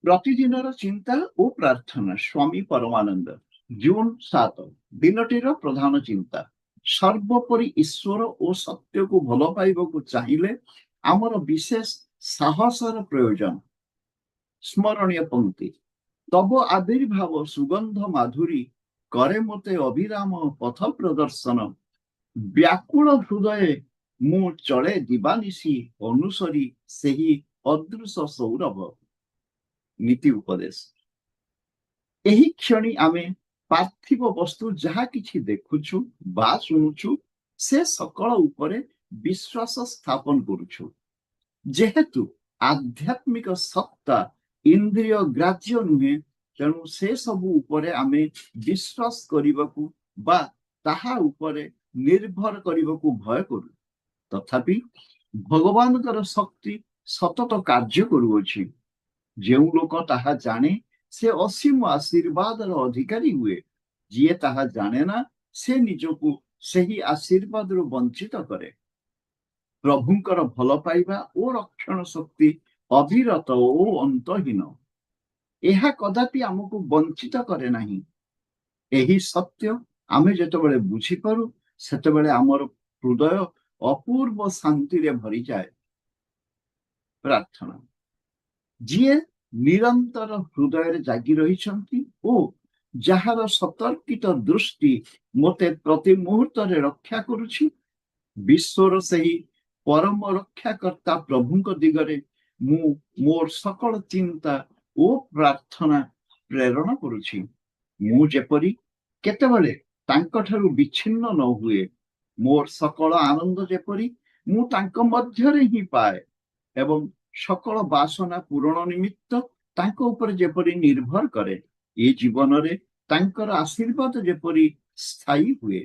ପ୍ରତିଦିନର ଚିନ୍ତା ଓ ପ୍ରାର୍ଥନା, ସ୍ୱାମୀ ପରମାନନ୍ଦ। ଜୁନ 7। ଦିନଟିର ପ୍ରଧାନ ଚିନ୍ତା: ସର୍ବୋପରି ଈଶ୍ୱର ଓ ସତ୍ୟକୁ ଭଲ ପାଇବାକୁ ଚାହିଁଲେ ଆମର ବିଶେଷ ସାହସର ପ୍ରୟୋଜନ। ସ୍ମରଣୀୟ ପଙ୍କ୍ତି: ତବ ଆବିର୍ଭାବ ସୁଗନ୍ଧ ମାଧୁରୀ କରେ ମୋତେ ଅବିରାମ ପଥ ପ୍ରଦର୍ଶନ। ବ୍ୟାକୁଳ ହୃଦୟେ ମୁଁ ଚଳେ ଦିବାନିଶି ଅନୁସରି ସେହି ଅଦୃଶ୍ୟ ସୌରଭ। ନୀତି ଉପଦେଶ: ଏହି କ୍ଷଣି ଆମେ ପାର୍ଥିବ ବସ୍ତୁ ଯାହା କିଛି ଦେଖୁଛୁ ବା ଶୁଣୁଛୁ, ସେ ସକଳ ଉପରେ ବିଶ୍ୱାସ ସ୍ଥାପନ କରୁଛୁ। ଯେହେତୁ ଆଧ୍ୟାତ୍ମିକ ସତ୍ତା ଇନ୍ଦ୍ରିୟ ଗ୍ରାହ୍ୟ ନୁହେଁ, ତେଣୁ ସେ ସବୁ ଉପରେ ଆମେ ବିଶ୍ୱାସ କରିବାକୁ ବା ତାହା ଉପରେ ନିର୍ଭର କରିବାକୁ ଭୟ କରୁ। ତଥାପି ଭଗବାନଙ୍କର ଶକ୍ତି ସତତ କାର୍ଯ୍ୟ କରୁଅଛି। ଯେଉଁ ଲୋକ ତାହା ଜାଣେ, ସେ ଅସୀମ ଆଶୀର୍ବାଦର ଅଧିକାରୀ ହୁଏ। ଯିଏ ତାହା ଜାଣେ ନା, ସେ ନିଜକୁ ସେହି ଆଶୀର୍ବାଦରୁ ବଞ୍ଚିତ କରେ। ପ୍ରଭୁଙ୍କର ଭଲ ପାଇବା ଓ ରକ୍ଷଣ ଶକ୍ତି ଅବିରତ ଓ ଅନ୍ତହୀନ। ଏହା କଦାପି ଆମକୁ ବଞ୍ଚିତ କରେ ନାହିଁ। ଏହି ସତ୍ୟ ଆମେ ଯେତେବେଳେ ବୁଝିପାରୁ, ସେତେବେଳେ ଆମର ହୃଦୟ ଅପୂର୍ବ ଶାନ୍ତିରେ ଭରିଯାଏ। ପ୍ରାର୍ଥନା: ଯିଏ ନିରନ୍ତର ହୃଦୟରେ ଜାଗି ରହିଛନ୍ତି ଓ ଯାହାର ସତର୍କିତ ଦୃଷ୍ଟି ମୋତେ ପ୍ରତି ମୁହୂର୍ତ୍ତରେ ରକ୍ଷା କରୁଛି, ବିଶ୍ୱର ସେହି ପରମ ରକ୍ଷାକର୍ତ୍ତା ପ୍ରଭୁଙ୍କ ଦିଗରେ ମୁଁ ମୋର ସକଳ ଚିନ୍ତା ଓ ପ୍ରାର୍ଥନା ପ୍ରେରଣ କରୁଛି। ମୁଁ ଯେପରି କେତେବେଳେ ତାଙ୍କଠାରୁ ବିଚ୍ଛିନ୍ନ ନ ହୁଏ, ମୋର ସକଳ ଆନନ୍ଦ ଯେପରି ମୁଁ ତାଙ୍କ ମଧ୍ୟରେ ହିଁ ପାଏ ଏବଂ ସକଳ ବାସନା ପୂରଣ ନିମିତ୍ତ ତାଙ୍କ ଉପରେ ଯେପରି ନିର୍ଭର କରେ, ଏ ଜୀବନରେ ତାଙ୍କର ଆଶୀର୍ବାଦ ଯେପରି ସ୍ଥାୟୀ ହୁଏ।